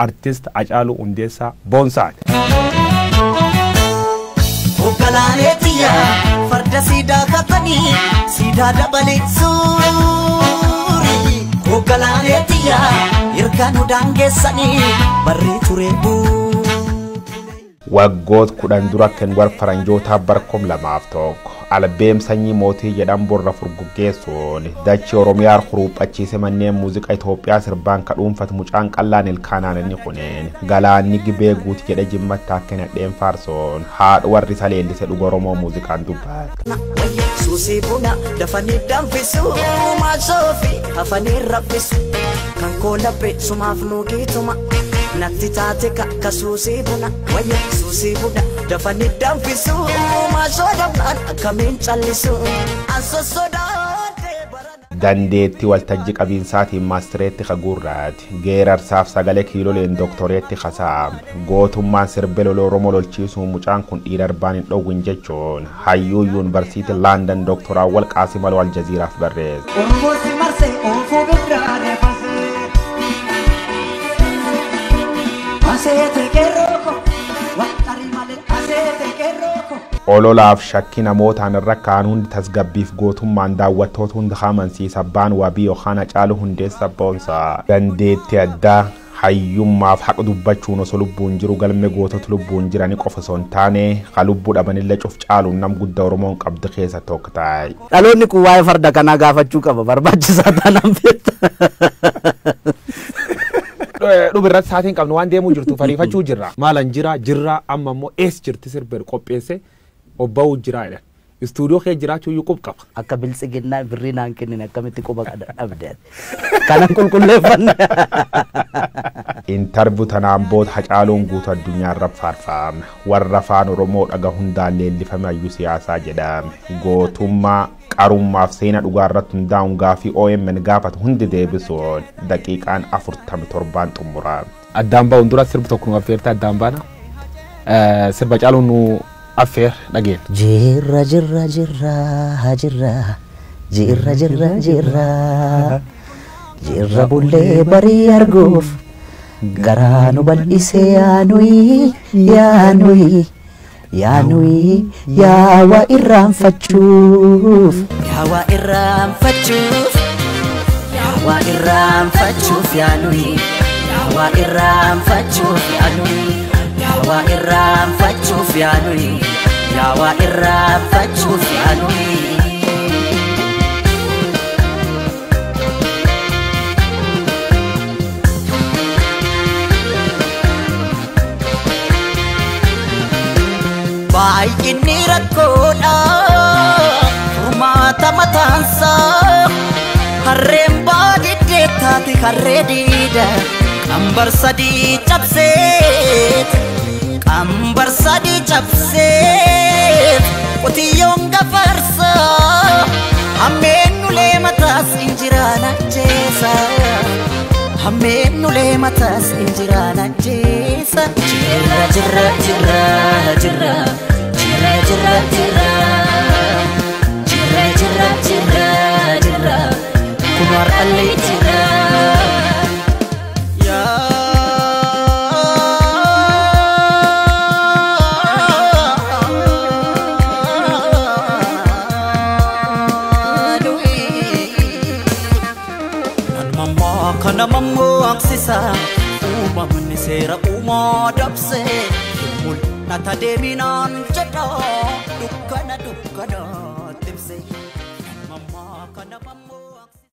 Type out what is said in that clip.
Artist Hacaaluu Hundeessaa Boonsaati. Hoggalaaleetiya farda siidaa katanii siidaa dabalee suuri. Hoggalaaleetiya hirkaanuu daangeessanii barree turee buu. Waggoota 10 dura kan war faranjootaa barkom 2001 albeem sanyii mootii jedhan borra furguggeessuun dachee Oromiyaa huruuphachiise manneen muuziqaa Itoophiyaa sirbaan kadhuunfatu mucaan qallaan ilkaanaan inni kuneen galaanni gibee guuti jedhe jimmattaa akka nadheen faarsoon haadha warri isa leellise dhuga Oromoo muuziqaan dubbata. Suusii buna dafanii danfisu maasoofi hafanii raffisu kan koo laphee sumaaf nuugiituma. Natti taate kakka suusii buna wayya suusii buna dafanii danfisu maasoo dabnaan akkamiin callisu anso sodaatee barana. Dandeettii waltajjii qabiinsaatiin maastireetti kaguurraati. Geerarsaaf sagalee kiiloleen doktoreetti kasaam. Gootummaan sirbe lola Oromoo lolchiisuun mucaan kun dhiira arbaan hin dhowwin jechuun hayyuu yuunivarsiitii Laandan doktoraawwal Qaasimaloo Aljaziiraaf barreesse. Oromoo si marsee oofuu birraa deefasee. Aseete qeerroo waqtarii malee aseete qeerroo. Ololaaf shakkii namootaan irra kaan hundi tasgabbiif gootummaan daawwattoota hunda amansiisa abbaan wabii yookaan Hacaaluu Hundeessaa Boonsaa. Dandeettii addaa hayyummaaf haqa dubbachuun osoo lubbuun jiru galme gootota lubbuun jiranii qofa osoo hin taane ka lubbuu dhabanillee cuf caaluun nam guddaa Oromoon qabdu keessa tokko taa'e. Dhaloonni kun waa'ee farda kanaa gaafachuu qaba barbaachisaa taanaan beekta. Dhuma irratti sa'aatiin qabnu waan deemuu jirtu fariifachuu jirra. Maalan jira jirra amma immoo ees jirti sirbeer qopheesse obba'uu jira jedhan. Istuudiyoo kee jiraachuu iyyuu qub qaba. Akka biltsiginnaa birrii naan kennine akkamitti quba dhabde. Kanan qulqulleeffanne. Intarviyuu tanaan booda Hacaaluun guutuu addunyaa irra faarfame. Warra afaan Oromoo dhaga hundaan leellifame hayyuu siyaasaa jedhame. Gootummaa qarummaaf seena dhugaa irratti hundaa'uun gaafii OMN gaafatu hundi deebisuun daqiiqaan 47 xumurame. Addaan ba'uun dura sirbi tokko nu affeerte addaan baana. Sirba Hacaaluun nu affeer dhageen. Jirra jirra jirra jirra jirra jirra jirra jirra bullee barii arguuf garaa nu bal'isee yaanuyi yaanuyi yaanuyi yaawaa irraanfachuuf. Yaawaa irraanfachuuf yaawaa irraanfachuuf yaanuyi yaawaa irraanfachuuf yaanuyi yaawaa irraanfachuuf yaanuyi yaawaa irraanfachuuf yaanuyi. Baay'inni rakkoodha furmaata mataansaa harreen baadiddee taate harree diida qambar sadii cabseet qambar sadii cabseet qotiyyoon gafarsaa hammeen nulee mataas injiraan ajjeesa hammeen nulee mataas injiraan ajjeesa. Jirra jirra jirra jirra jirra jirra jirra jirra jirra jirra jirra kun har'allee jirra. Uumamni seera uumaa dabsee mul'ata deeminaan jedha dukkana dukkana timsee. Mammaa kana mammoo.